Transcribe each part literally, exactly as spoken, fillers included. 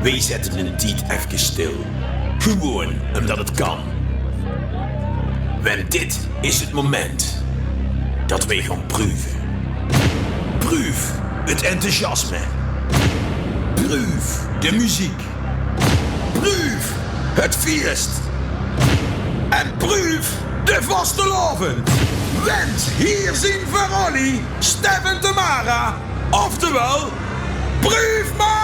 Weej zette d'n tied efkes stil. Gewoen umdet 't kan. Want dit is 't moment det weej gaon pruve. Pruuf 't enthousiasme. Pruuf de meziek. Pruuf 't fieës. En pruuf de vastelaovend. Want hie zien veur ollie Stef en Tamara. Oftewel, Pruuf maar!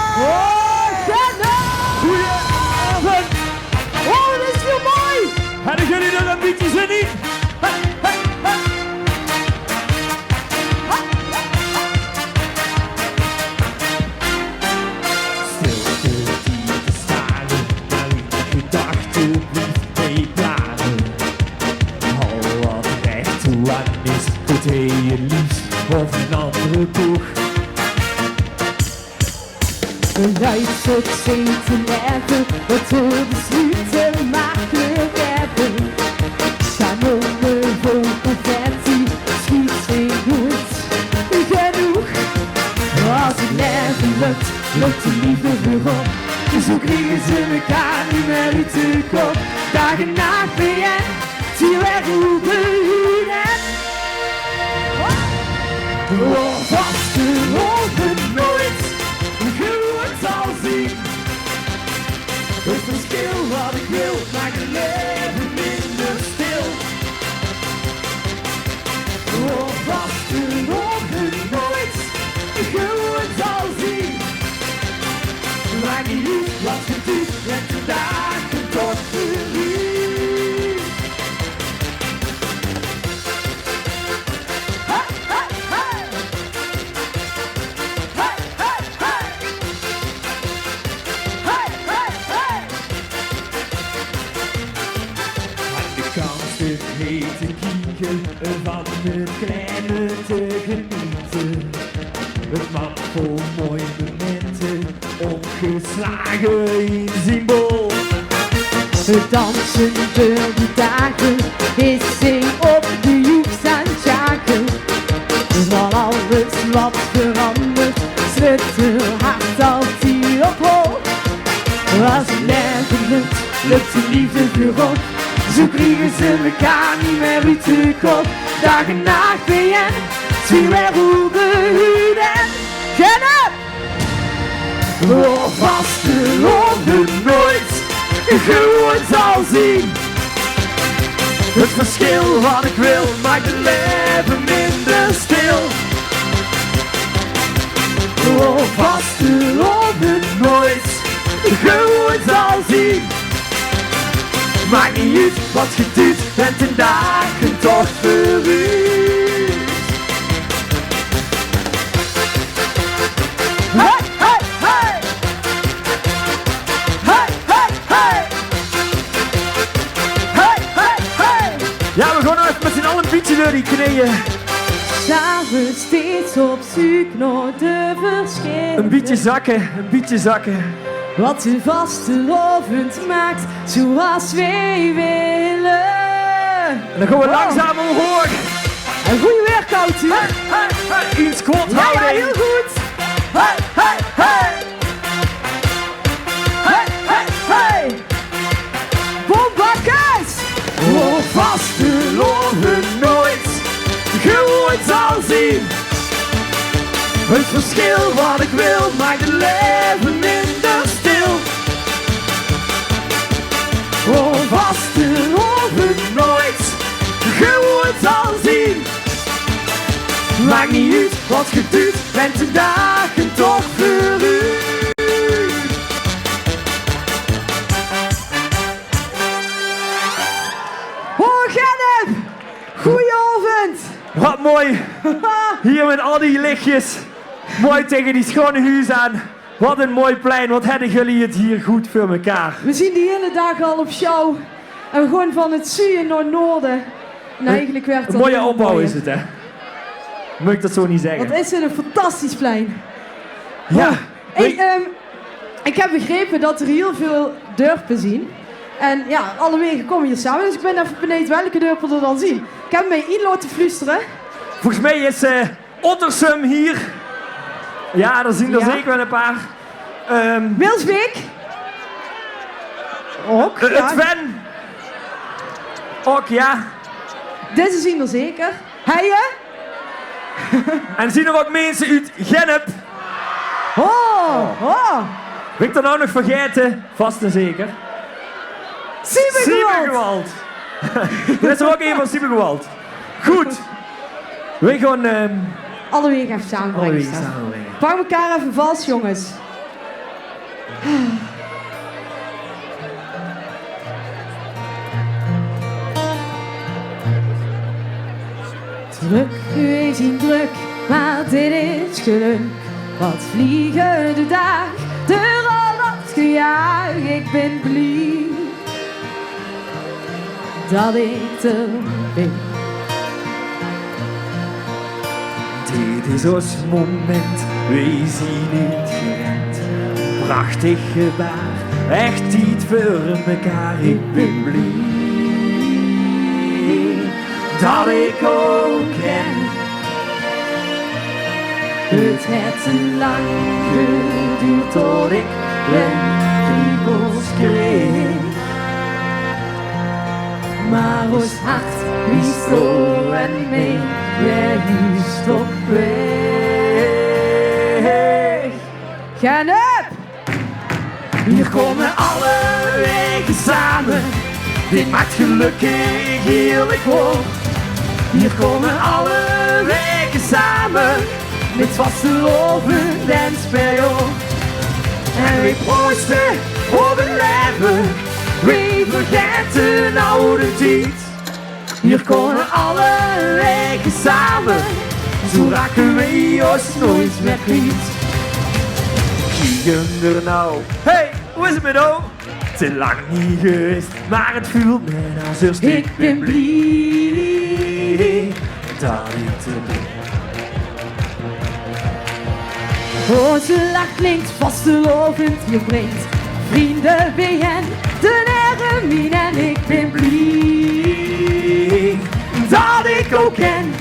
Goeienaovend! Oh, det is hiel mooi! Höbbe geer d'r ein bietje zin in? Stilte die te stare, maar wie gedachte blieft bij blare. Al wat recht toe aan is, goed heen liefst of een andere boeg. Geluid zit zee te leve, wat te besluite makkelijk hebben. Kanonnen vol confetti, schiet zee goed, genoeg. Als het leven lukt, loopt de liefde voorop. Zo kriegen ze elkaar niet meer uit de kop. Dagen na B N. Zie weer hoe de huur en. Oh, vastelaovend nooit, hoe het zal zien. Het verschil wat ik wil, maakt het leven minder stil. Oh, vastelaovend nooit, hoe het zal zien. Maakt niet uit wat je doet, met de dagen toch vooruit. Hey, hey, hey! Hey, hey, hey! Hey, hey, hey! Aan de kant zit hete kieken, van het kleine te genieten. Het mag voor mooie momenten, omgeslagen in symbool. Dansend door de dagen is zee op de joeks aan 't jagen. Van alles wat verandert, zit er hart altijd op hol. Als het leven lukt, loopt de liefde voorop. Zo kriegen ze elkaar niet meer uit de kop. Dagen na B N, zie weer hoe de huur en. Get up! Oh, vastelaovend nooit, hoe het zal zien. Het verschil wat ik wil, maakt het leven minder stil. Oh, vastelaovend nooit, hoe het zal zien. Maakt niet uit wat je doet, bent in dagen toch vooruit. Hey, hey, hey! Hey, hey, hey! Hey, hey, hey! Ja, we gaan nog even met z'n allen een beetje door die knieën. Samen steeds op zoek naar de verschillen. Een beetje zakken, een beetje zakken. Wat de vastelaovend maakt zoals wij willen. En dan gaan we langzaam omhoog. Een goeie workout, hè? Hey, hey, hey. In squat houding. Ja, ja, heel goed. Hey, hey, hey. Hey, hey, hey. Bombakkes! Oh, vastelaovend nooit, hoe het zal zien. Het verschil wat ik wil, maakt het leven minder stil. Oh, vastelaovend nooit, hoe het zal zien. Maakt niet uit wat je doet, bent de dagen toch vooruit. Hoor, Gennep! Goeienaovend! Wat mooi. Hier met al die lichtjes. Mooi tegen die schone huus aan. Wat een mooi plein. Wat hebben jullie het hier goed voor elkaar. We zien de hele dag al op sjouw. En we gaan van het zuiden naar het noorden. En eigenlijk werkt dat helemaal mooi, hè? Een mooie opbouw is het, hè? Mag ik dat zo niet zeggen? Wat is dit een fantastisch plein. Ja. Oh. Hey, ehm, ik heb begrepen dat er heel veel dorpen zijn. En ja, alle wegen komen hier samen. Dus ik ben even benieuwd welke dorpen er dan zijn. Ik heb mij in laten fluisteren. Volgens mij is, eh, Ottersum hier. Ja, er zijn er zeker wel een paar. Ehm, Wilsbeek. Ouk, eh, jao. Twen. Ouk, jao. Dit is 'm zeker. Heije. En zien d'r ouk minse oet Gennep? Oh, oh. Wil ik d'r nou nog vergaete? Vast en zeker. Siebe Gewalt. D'r is d'r ouk ein van Siebe Gewalt. Good. Weej gaon, ehm, alle wege effe same bringe. Pak mekaar effe vas, jónges. Drök, weej zien drök, maar dit is geluk. Wat vliege de daag, door al dat gejaag. Ik bin blie dat ik d'r bin. Dit is ós moment, weej zien neet gerend. Prachtig gebaar, ech tied veur mekaar. Ik bin blie dat ik ouk ken. Het het te lang geduurd tot ik de kriebels kreeg. Maar ós hart wies door en mee, weej wies op weeg. Gennep! Hier kómme alle waege same, dit maak geluk hieërlik woor. Hier kómme alle waege same, mit vastelaovend en speeljaor. En weej prooste op 't laeve, weej vergaete nou de tied. Hier kómme alle waege same, zo rake weej ós noeit mier kwiet. Kiek d'r nou. Hey, hoe is 't mit ow? Te lang neet gewaes, maar 't veult mier as eerst. Ik bin blie dat ik d'r bin. Ós lach klinkt vastelaovend, je bringt vrienden bijeen, de heren mien en ik bin blie dat ik ow ken.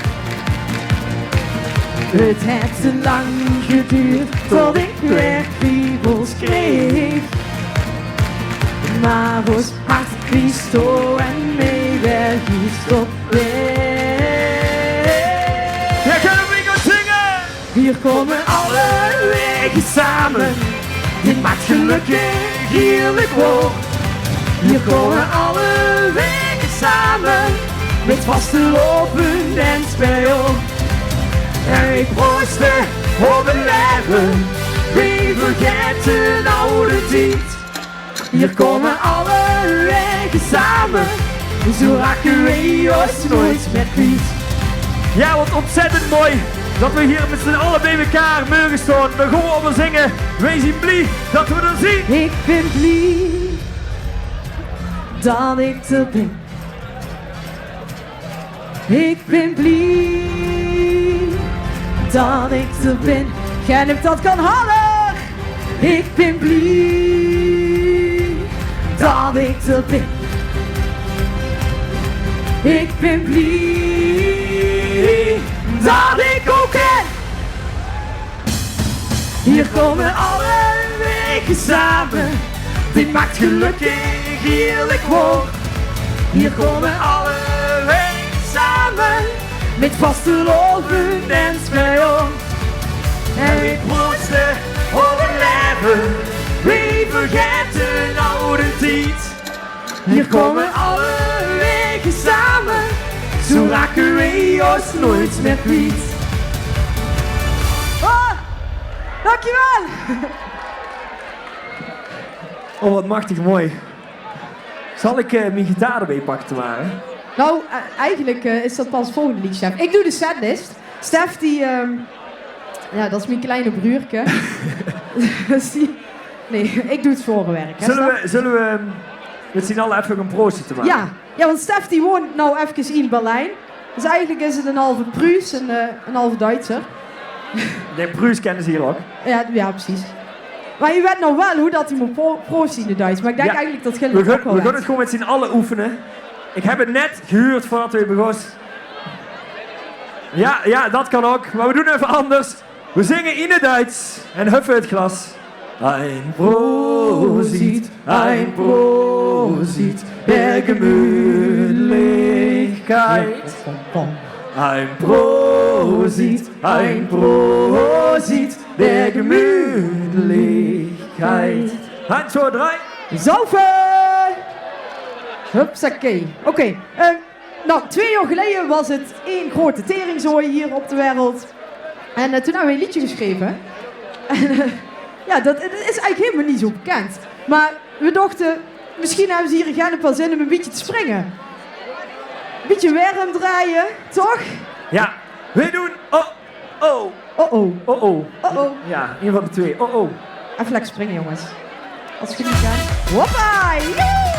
Het het te lang geduurd tot ik weer kriebels kreeg. Maar ós hart wies door en mee, weej wies op weej. Jao, kónne weej gaon zinge? Hier kómme alle waege same, dit maak geluk hieërlik woor. Hier kómme alle waege same, mit vastelaovend en speeljaor. En weej prooste op 't laeve, weej vergaete nou de tied. Hier kómme alle waege same, zo rake weej ós noeit mier kwiet. Jao, wat ontzettend mooi dat we hier mit z'n alle beej mekaar moge staon. Dan gaon we allemaol zinge: weej zien blie dat we d'r zien. Ik bin blie dat ik d'r bin. Ik bin blie dat ik d'r bin. Gennep, dat kan harder. Ik bin blie dat ik d'r bin. Ik bin blie dat ik ow ken. Hier kómme alle waege same, dit maak geluk hieërlik woor. Hier kómme alle waege same, mit vastelaovend en speeljaor. En weej prooste op 't laeve, weej vergaete nou de tied. Hier kómme alle waege same, zo rake weej ós noeit mier kwiet. Oh, dankjewel. Oh, wat machtig mooi. Zal ik, eh, mien gitaar d'rbij pakke, te ware? Nou, eh, eigenlijk, eh, is dat pas volgende liedje, Stef. Ik doe de setlist. Stef, die, ehm, ja, dat is mijn kleine broerke. Dus die, nee, ik doe het zwaore werk, hè, Stef? Zullen we, zullen we, ehm, met z'n allen effe gaon prooste, te ware? Ja. Ja, want Stef die woont nou efkes in Berlijn. Dus eigenlijk is het een halve Pruus en, eh, een halve Duitser. De Pruus kenne ze hier ouk. Ja, ja, precies. Maar je weet nou wel hoe dat die moet pro-, prooste in 't Duits. Maar ik denk eigenlijk dat Gilles dat ook wel weet. We gaon het gewoon met z'n allen oefene. Ik heb het net gehuurd voordat we begós. Ja, ja, dat kan ouk. Maar we doen effe anders. We zinge in 't Duits en huffe het glas. Ein Prosit, ein Prosit der Gemütlichkeit. Ein Prosit, ein Prosit der Gemütlichkeit. Eins, zwei, drei. Saufen! Hupsakee. Oké, eh, nou, twee jaar geleden was het één grote teringzooi hier op de wereld. En eh, toen hebben we een liedje geschreven. En eh, ja, dat, dat is eigenlijk helemaal niet zo bekend. Maar we dachten, misschien hebben ze hier in Gennep wel zin om een beetje te springen. Een beetje werm draaien, toch? Ja, we doen. Oh, oh. Oh oh. Oh oh. Oh oh. Ja, een van de twee. Oh oh. Even lekker springen, jongens. Als je niet kan. Hoppa! Joe!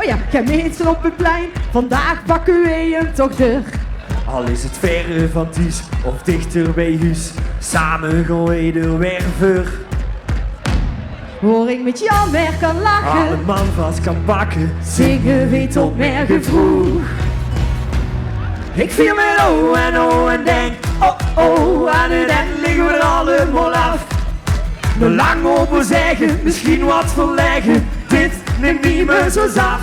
Oh ja, gemeente op het plein. Vandaag pakken we hem toch door. Al is het verre van thuis of dichter bij huis, samen gaan we er weer voor. Waar ik met Jan weer kan lachen. Alle man vast kan pakken. Zingen we tot morgen vroeg. Ik vier met o en o en denk, oh oh, aan het eind liggen we er allemaal af. Nog lang over zeggen, misschien wat verleggen. Dit neemt niet meer zo zaf.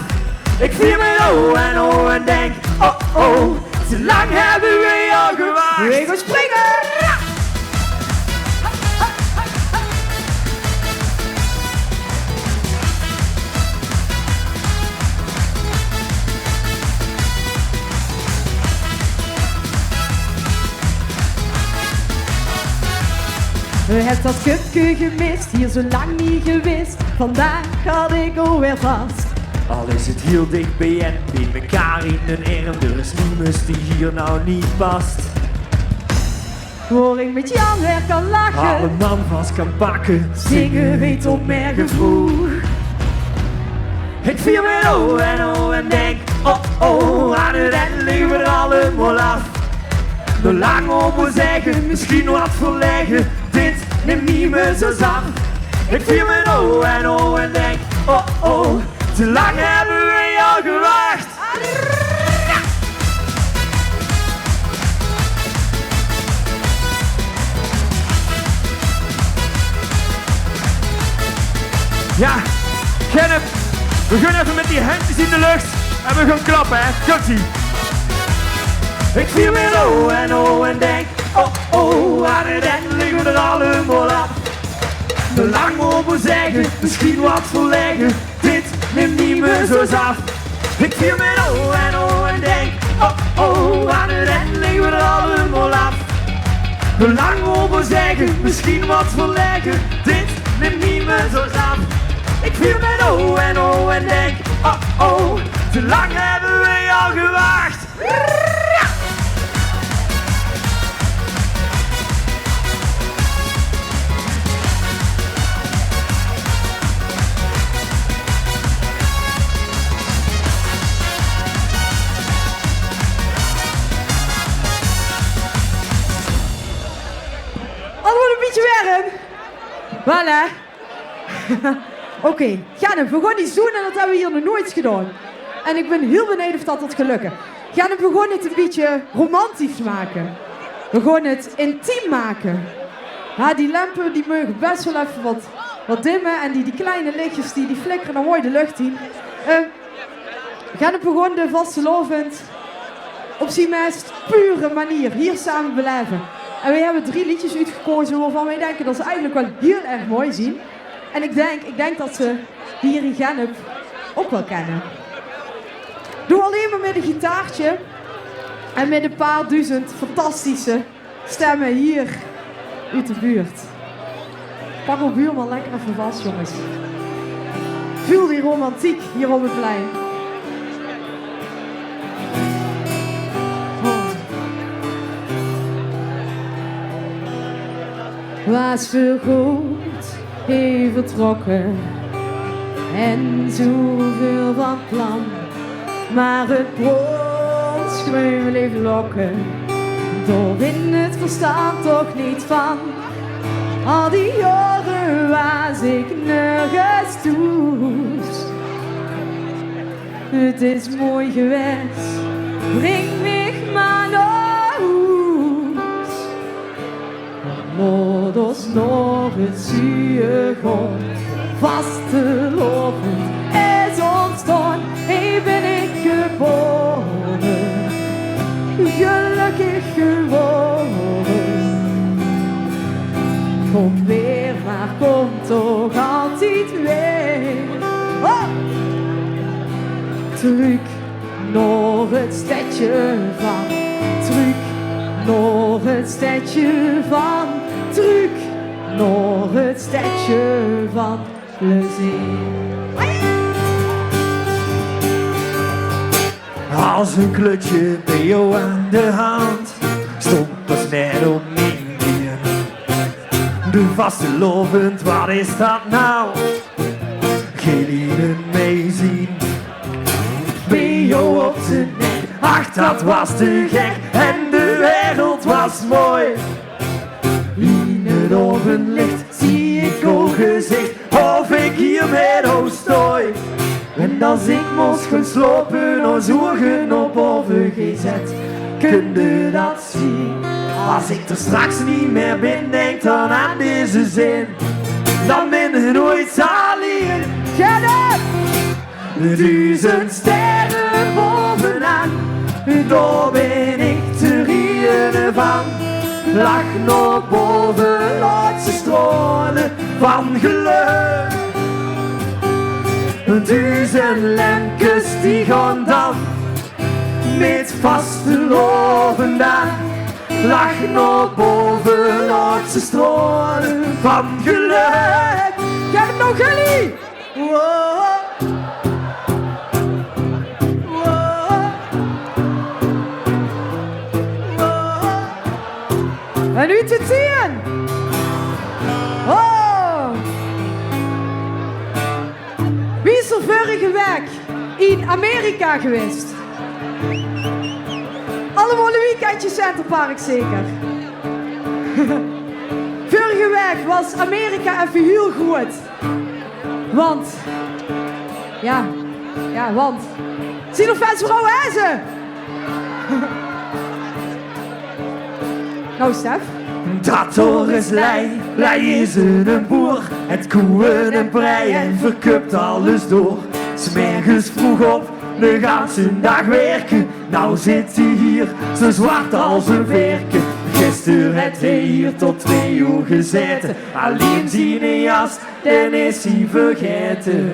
Ik vier met o en o en denk, oh oh, te lang hebben we al gewacht. We gaan springen! We hebben dat cupke gemist, hier zo lang niet geweest. Vandaag had ik alweer vast. Al is het heel dicht bij en bij elkaar in een erm, er is niemand die hier nou niet past. Waar ik met Jan weer kan lachen. Alle man vast kan pakken. Zingen we tot morgen vroeg. Ik vier met o en o en denk, oh oh, aan het eind liggen we er allemaal af. Nog lang over zeggen, misschien wat verleggen. Dit neemt niet meer zo zaf. Ik vier met o en o en denk, oh oh, te lang hebben we al gewacht. Ja, Gennep, we gaan even met die hendjes in de lucht en we gaan klappen, hè. Komt-ie. Ik vier met o en o en denk, oh oh, aan het eind liggen we er allemaal af. Te lang over zeggen, misschien wat verleggen. Dit neemt niet meer zo zaf. Ik vier met o en o en denk, oh oh, aan het eind liggen we er allemaal af. Te lang over zeggen, misschien wat verleggen. Dit neemt niet meer zo zaf. Ik vier met o en o en denk, oh oh, te lang hebben we al gewacht. Allemaal een beetje werm. Voilà. Oké, Gennep, we gaan iets doen en dat hebben we hier nog nooit gedaan. En ik ben heel benieuwd of dat, dat gaat lukken. Gennep, we gaan het een beetje romantisch maken. We gaan het intiem maken. Ja, die lempe die mogen best wel even wat, wat dimmen. En die, die kleine lichtjes die, die flikkeren dan mooi de lucht in. Eh, Gennep, we gaan de vastelaovend op zien meest pure manier hier samen beleven. En wij hebben drie liedjes uitgekozen waarvan wij denken dat ze eigenlijk wel heel erg mooi zien. En ik denk, ik denk dat ze hier in Gennep ook wel kennen. Doe alleen maar met een gitaartje en met een paar duizend fantastische stemmen hier uit de buurt. Pak uw buurman lekker even vast, jongens. Voel die romantiek hier op het plein. Oh. Was veel goed hie vertrokke en zoeväöl van plan. Maar het brons greun bleef lokke, dao win het verstand toch niet van. Al die jaore waas ik nörges thoes. Het is mooi gewaes, bring mich mer nao hoes. Laot ós nao het zuuje gaon. Vastelaovend is óntstaon, hie bin ich gebaore. Gelökkig gewaore. Kóm weer, mer kóm toch altied weer. Oh! Trök nao het stedje van, trök nao het stedje van, trök nao het stedje van plezeer. As ein klutsje bie dich aan de hand, stóng pas net op mien been. De vastelaovend, wat is dat noe? Gillie mei zeen. Bie dich op de nek, ach, dat waas te gek. En de wereld waas mooi. In het aovendlich zeen ich ow gezich, of ich hie mit ow stoon. En as ich mós gaon slaope, ós ouge nao baove gezet, kóns se dat zeen. As ich d'r straks neet mier bin, dink dan aan deze zin. Dan bin ich noeats allein. Get up! Duuzend sterre baovenaan, dao bin ich de reine van. Lach nao baove, laot ze straole van gelök. Duuzend lempkes die gaon dan mit vastelaovend aan. Lach nao baove, laot ze straole van gelök. Get up nog, Gillie! Wow. Wow. Wow. En noe te zeen. Wow. Wae is d'r vörrige waek in Amerika gewaes? Allemaol ein weekendje Centerparks zeker? Vörrige waek waas Amerika effe hieël groeët. Want, jao, jao, want. Zeen d'r fans veur Oase? Noe, Stef? Dat dao is Lei, Lei is eine boer. Het koeën en prei en verköp alles door. 's Merges vreug op, de ganse daag wirke. Noe zit 'r hie, zoe zwart as ein virke. Gister het hae hie tot twee oer gezaete. Allein ziene jas, dae is hae vergaete.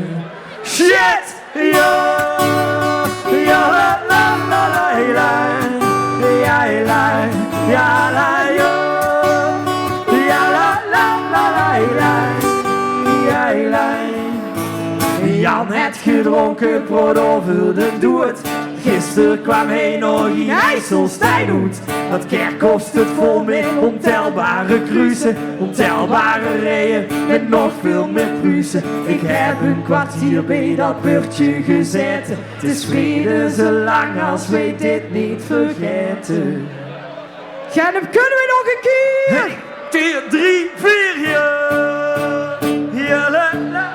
Shit! Jao, jao, la, la, la, la, hei, la, hei, la, jao, la, jao. Jao, la, la, la, la, hei, la, jao, hei, la. Jan het gedrónke, praot euver de doeëd. Gister kwaam hae nog in IJsselstein oet. Dat kerkhof steit vol mit óntelbare kruuse, óntelbare rieje mit nog väöl mier Pruuse. Ich höb ein kwartier bie dat bördje gezaete. 't Is vrede zoe lang as weej dit neet vergaete. Gennep, kónne weej nog ein kier? Hey, twee, drie, veer, jao. Jao, la, la.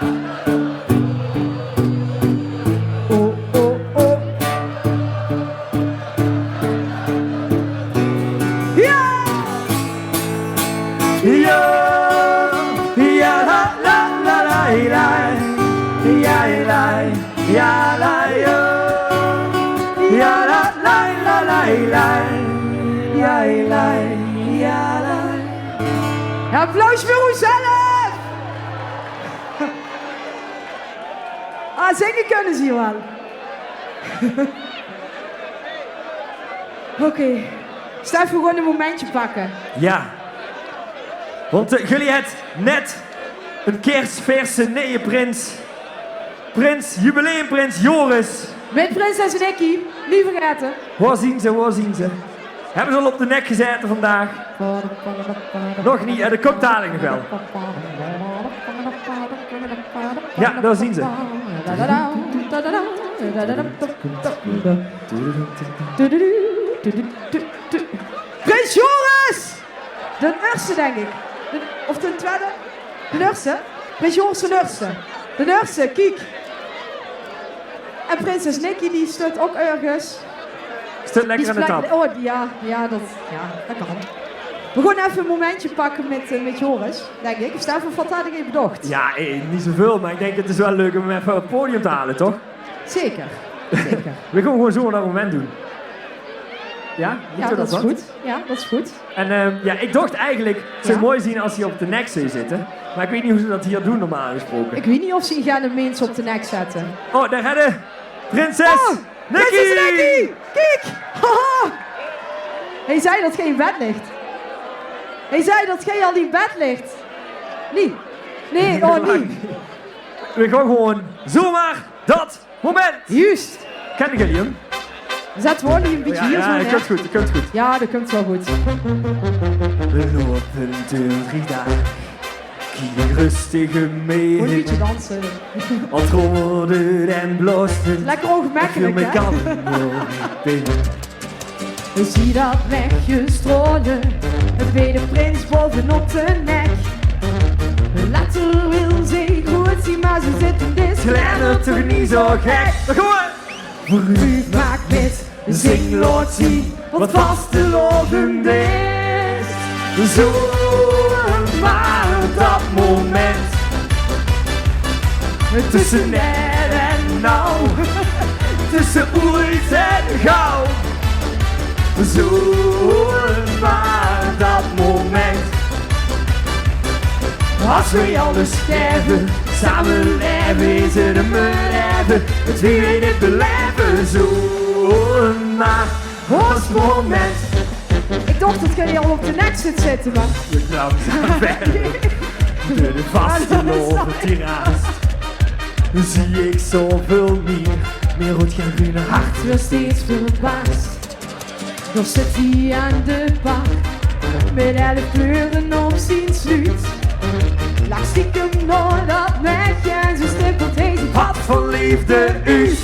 Oh, oh, oh. Jao. Jao. Jao, la, la, la, la, la. Jao, la. Jao, la, jao. Jao, la, la, la, la, la. Jao, la, jao, la. Applaus veur uzelf! Ah, zinge kónne ze waal. Oké. Stef, veer gaon ein momentje pakke. Jao. Want, eh, geer höbt net ein kersverse neje prins. Prins, jubileumprins Joris. Mit prinses Nicky, neet vergaete. Wo zeen ze, wo zeen ze? Höbbe ze al op de nek gezaete vandaag? Nog neet, eh, det kump dalik nog waal. Jao, dao zeen ze. Prins Joris! D'n ierste, dink ich. D'n, of d'n twiede? D'n ierste? Prins Joris d'n ierste. D'n ierste, kiek. En prinses Nikki, die stut ok örges. Stut lekker aan de tap. Oh, ja, ja, dat, ja, dat kan. We gaon effe e momentje pakke mit, eh, mit Joris, dink ik. Of Stefan, wat hadde geej bedocht? Ja, eh, niet zoväöl, maar ik dink 't is wel leuk um 'm effe op 't podium te hale, toch? Zeker, zeker. We gaon gewoon zo dat moment doen. Ja? Ja, dat is goed. Ja, dat is goed. En, eh, ja, ik docht eigenlijk, 't zou mooi zien as ze op de nek zou zitte. Maar ik weet niet hoe ze dat hier doen normaal gesproken. Ik weet niet of ze hier gerne minse op de nek zette. Oh, daar hadde prinses Nikki! Kiek! Haha! Hij zei dat geej in bed ligt. Hij zei dat geej al in bed ligt. Nee. Nee, oh nee. We gaon gewoon zomaar dat moment. Juist. Kende geej 'm? Zet gewoon die een beetje hier zo neer. Ja, dat kump goed, dat kump goed. Ja, dat kump wel goed. We lopen door drie daag. Kiek rustig mee. Gewoon een beetje dansen. Al trommelt 't en blaost 't. Lekker ongemakkelijk, hè? Zie dat nekje strole, bij de prins bovenop de nek. Later wil ze groot zien, maar ze zit in dit kleine toch niet zo gek. Daar gaan we. Vruug maak mit, zing, laot zien wat vastelaovend is. Zo maar dat moment. Tussen net en nauw. Tussen oeit en gauw. Zo maar dat moment. As we alles gaeve, same laeve is 't um 't laeve. 't Wie we dit belaeve, zo maar Os moment. Ik docht dat geej al op de nek zit zitte, maar... Langzaam verder. Door de vastelaovend hieraas zie ik zoväöl mier. Mier roet gaon groen, hart weer steeds verbaasd. Nog zit ie aan de bar, mit elf kleure op zien sluut. Lach stiekem nao dat nekje en zo stippelt hij zien hart vol leefde uut.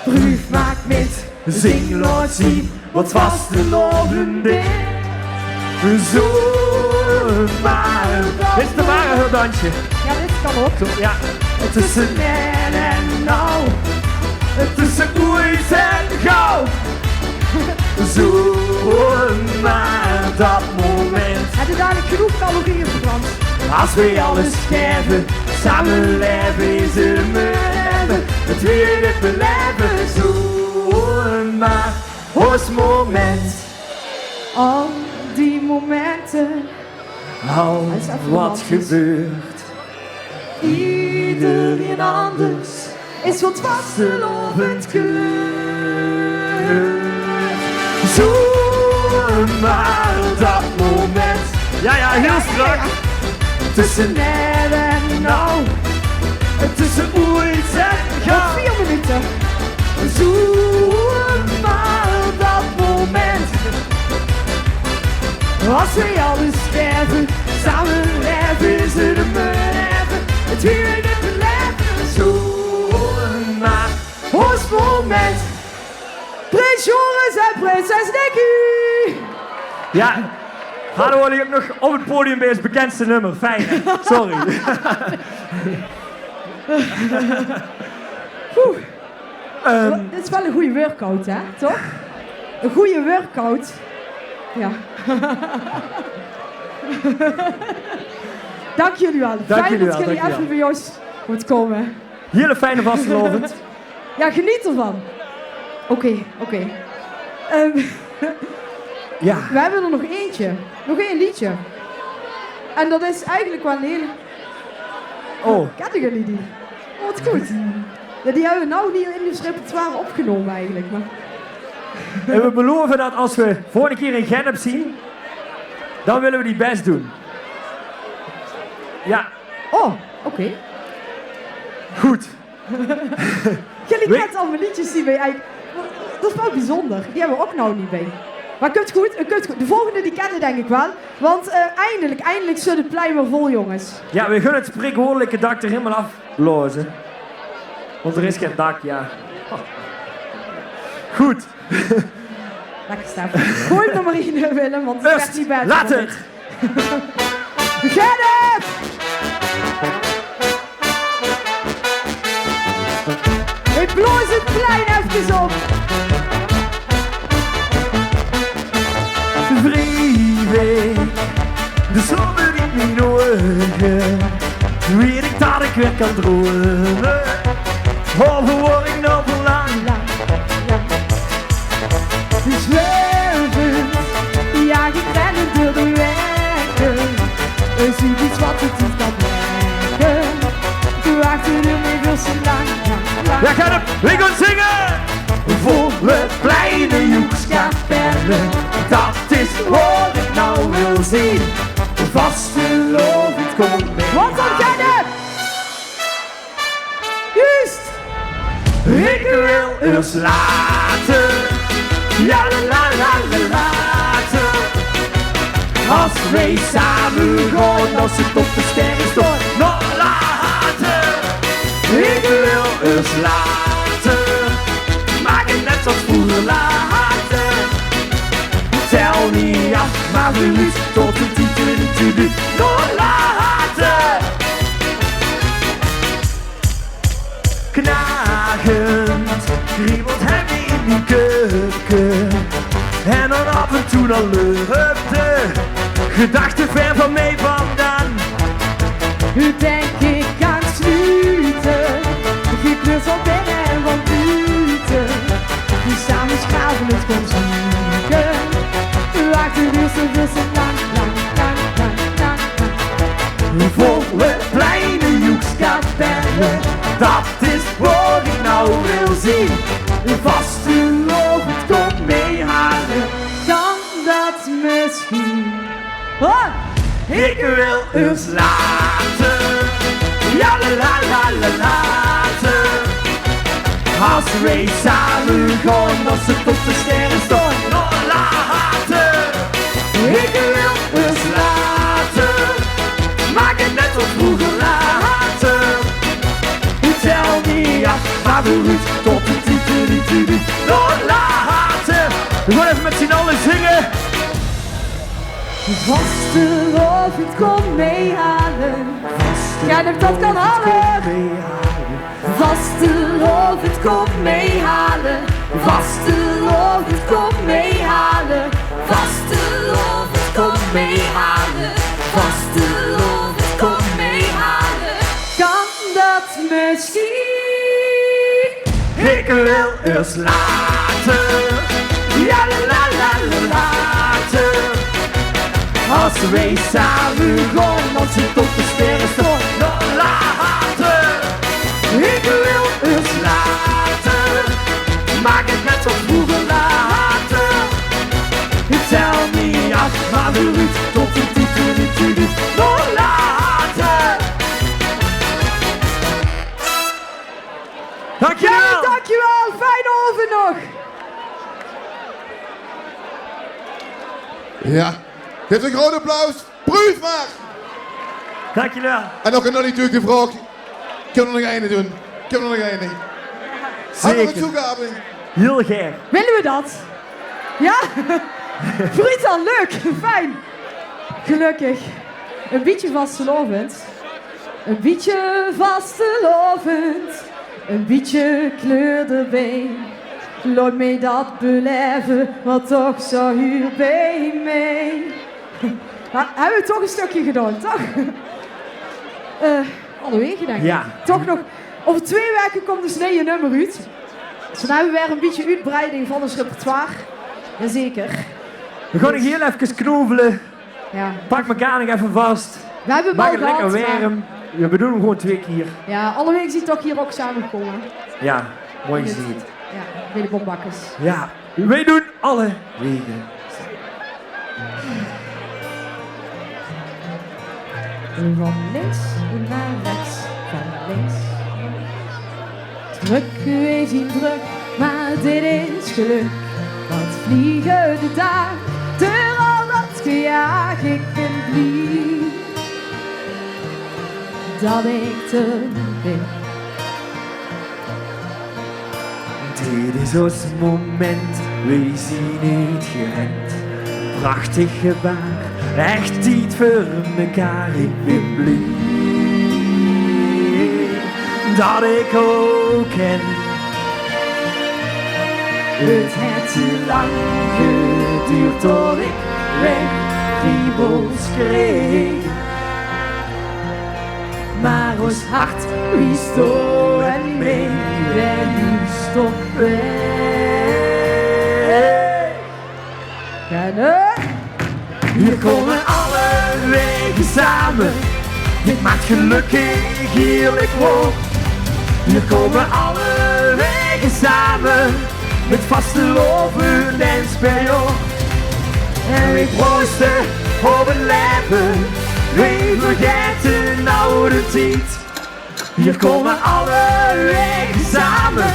Vruug maak mit, zing, laot zien wat vastelaovend is. Zo maar. Dit is de ware dansje. Ja, dit kan ook. Zo, ja. Tussen net en nauw. Tussen oeit en gauw. Zo maar dat moment. Heb je dadelijk genoeg calorieën verbrand? As we alles gaeve, same laeve is 't um 't laeve. 't Wie we dit belaeve, zo maar. Os moment. Al die momenten. Al wat gebeurt. Iedereen anders. Is wat vastelaovend kleurt. Zo maar dat moment. Ja, ja, heel strak. Tussen net en nauw. Tussen oeit en gauw. Nog vier minuten. Zo maar dat moment. As we alles gaeve, same laeve is 't um 't laeve. 't Wie we dit belaeve, zo maar. Os moment. Prins Joris en prinses Nikki. Ja, hadde we ook nog op het podium bij ons bekendste nummer. Fijn, hè? Sorry. Oeh. Ehm. Dit is wel een goede workout, hè? Toch? Een goede workout. Ja. Dank jullie wel. Fijn dat jullie even bij ons mochten komen. Hele fijne vastelaovend. Ja, geniet ervan. Oké, oké. Ehm, ja. We hebben er nog eentje. Nog één liedje. En dat is eigenlijk wel een hele... Oh. Kende jullie die? Oh, wat goed. Ja, die hebben we nou niet in ons repertoire opgenomen eigenlijk, maar... En we beloven dat als we volgende keer in Gennep zien, dan willen we die best doen. Ja. Oh, oké. Goed. Jullie kent allemaal liedjes die wij eigenlijk... Dat is wel bijzonder. Die hebben we ook nou niet bij. Maar kunt goed, eh, kunt goed. De volgende die kennen denk ik wel. Want, eh, eindelijk, eindelijk zit het plein weer vol, jongens. Ja, we gaan het spreekwoordelijke dak er helemaal afblazen. Want er is geen dak, ja. Goed. Lekker, Stef. Gooi het er maar in, Willem, want het is echt niet best. Laat het. Gennep! Hey, Is op. Wreef ik de zomer in mien ouge, weit ik dat ik weer kan droeme. Of wor ik nog lang? Zwervend, ja, gekrennend door de weken. Is iets wat het is dat werken. Wachten er mee veel te lang, lang, lang. Ja, gaat het. We gaan zingen. Volle pleine joekskapelle, dat is wat ik nou wil zien. Vastelaovend, kom mee. Wat dan, Gerrit? Juist. Ik wil urs laten. Ja, la, la, la, la, laten. As wij same gaon, dan zit op de sterrenstoor. Nog later. Ik wil urs laten. Maak het net als vroeger later. Tel niet af, maar we niet tot de titel in het publiek. Nog later. Knagend kriebelt hem in die köpke. En dan af en toe dan lurpt de gedachte ver van mij vandaan. Nu denk ik aan sluiten. Gekleurd van binnen en van buiten. Die samen schaven het kon zoeken. Wacht, de duurste, duurste, lang, lang, lang, lang, lang, lang. Volle pleine joekskapelle, dat is wat ik nou wil zien. Vastelaovend, kom mee halen, kan dat misschien? Oh! Ik wil urs laten, ja, la, la, la, la, laten. As wij same gaon, dan zit op de sterrenstoor. Nog later. Ik wil urs laten. Maak het net als vroeger later. Tel niet af, maar vooruit tot de titel die u nog later. We gaan even met z'n allen zingen. Vastelaovend, kom mee halen. Kijk of dat kan halen. Vastelaovend, kom mee halen. Vastelaovend, kom mee halen. Vastelaovend, kom mee halen. Vastelaovend, kom mee halen. Kan dat misschien? Ik wil urs laten. Ja, la, la, la, la, laten. As wij same gaon, dan zit op de sterrenstoor. Nog later. Ik wil urs laten. Maak het net als vroeger later. Tel niet af, maar vooruit tot de titel die u nog later. Dankjewel. Gerrit, dankjewel. Fijne avond nog. Ja. Geef een groot applaus. Proef maar. Dankjewel. En nog een nullie natuurlijk de vraag. Kunnen we nog een doen? Kunnen we nog een? Zeker. Hadden we het toegave? Heel gaer. Willen we dat? Ja? Vriend dan, leuk. Fijn. Gelukkig. Een beetje vastelaovend. Een beetje vastelaovend, een beetje kleur erbij. Laot mij dat beleven, wat toch zo huurt bij mij. Maar hebben we toch een stukje gedaan, toch? Eh, allewege, denk ik. Ja. Toch nog. Over twee weken komt dus een nieuw nummer uit. Dus dan hebben we weer een beetje uitbreiding van ons repertoire. Jazeker. We gaan nog heel even knovelen. Ja. Pak elkaar nog even vast. We hebben hem al gehad, maar... Maak het lekker warm. We bedoelen hem gewoon twee keer. Ja, allewege zien toch hier ook samengekomen. Ja, mooi gezien. Ja, bij de Bombakkers. Ja, wij doen allewege. Van links naar rechts, van links. Druk, wij zien druk, maar dit is geluk. Wat vliegen de daag, door al dat gejaag, ik ben blie dat ik er ben. Dit is ons moment, we zien het gerend. Prachtig gebaar, echt tied veur mekaar. Ik ben blie dat ik ow ken. 't Haet te lang geduurd tot ich weer kriebels kreeg. Mer ós hart wies door en mee, weer juust op weg. En, eh, Veer kómme alle wege same, dit maak gelök hieërlik waor. Veer kómme alle wege same, mit vastelaovend ins per jaor. En veer prooste op 't laeve, veer vergaete noe de tied. Veer kómme alle wege same,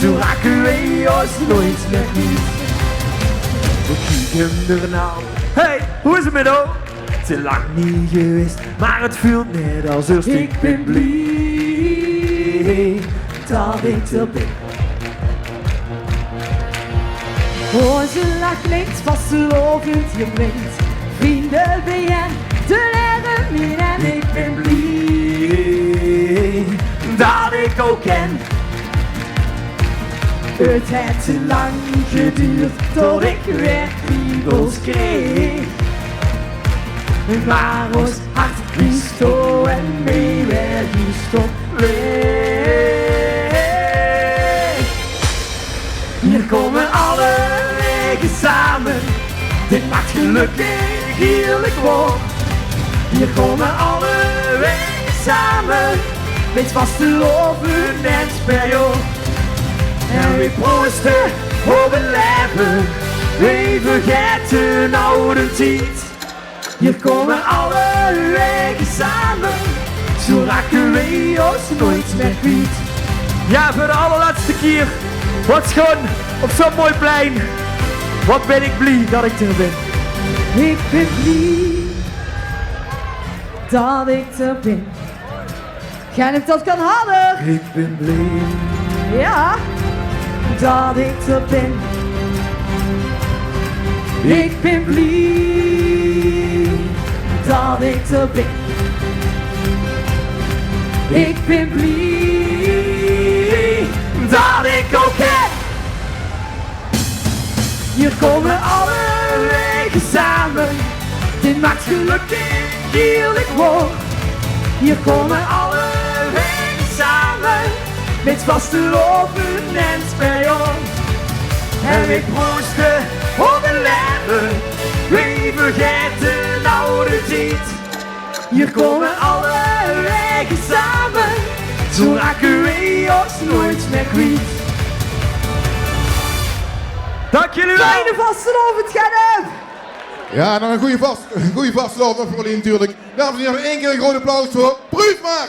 zo rake veer ós noeats mier kwiet. Veer kieke d'r nao. Hey, wie is 't mit ow? Te lang neet gewaes, mer 't veult net es ierst. Ich bin blie det ich d'r bin. Ozze lach klinkt vastelaovend, geer bringk vrunj biejein, de laere mien en ich bin blie det ich ow ken. 't Haet te lang geduurd tot ich weer kriebels kreeg. Mer ós hart wies door en mee, weer juust op weg. Veer kómme alle wege same, dit maak gelök hieërlik waor. Veer kómme alle wege same, mit vastelaovend ins per jaor. En veer prooste op 't laeve, veer vergaete noe de tied. Veer kómme alle wege same, zo rake veer ós noeats mier kwiet. Jao, veur de allerlètste kier. Wat sjoen, op zoe'n mooi plein. Wat bin ich blie det ich d'r bin. Ich bin blie det ich d'r bin. Geer höb 't, kan harder. Ich bin blie. Jao. Det ich d'r bin. Ich bin blie. Det ich d'r bin. Ich bin blie. Det ich ow ken. Veer kómme alle wege same, dit maak gelök hieërlik waor. Veer kómme alle wege same, mit vastelaovend ins per jaor. En veer prooste op 't laeve, veer vergaete noe de tied. Veer kómme alle wege same, zo rake veer ós noeats mier kwiet. Dank jullie wel. Fijne vastelaovend, Gennep! Jao, en dan ein gooj vast-, ein gooj vastelaovend veur Paulien natuurlik. Dames en hiere, nog ein kier ein groot applaus veur Bruuf mer!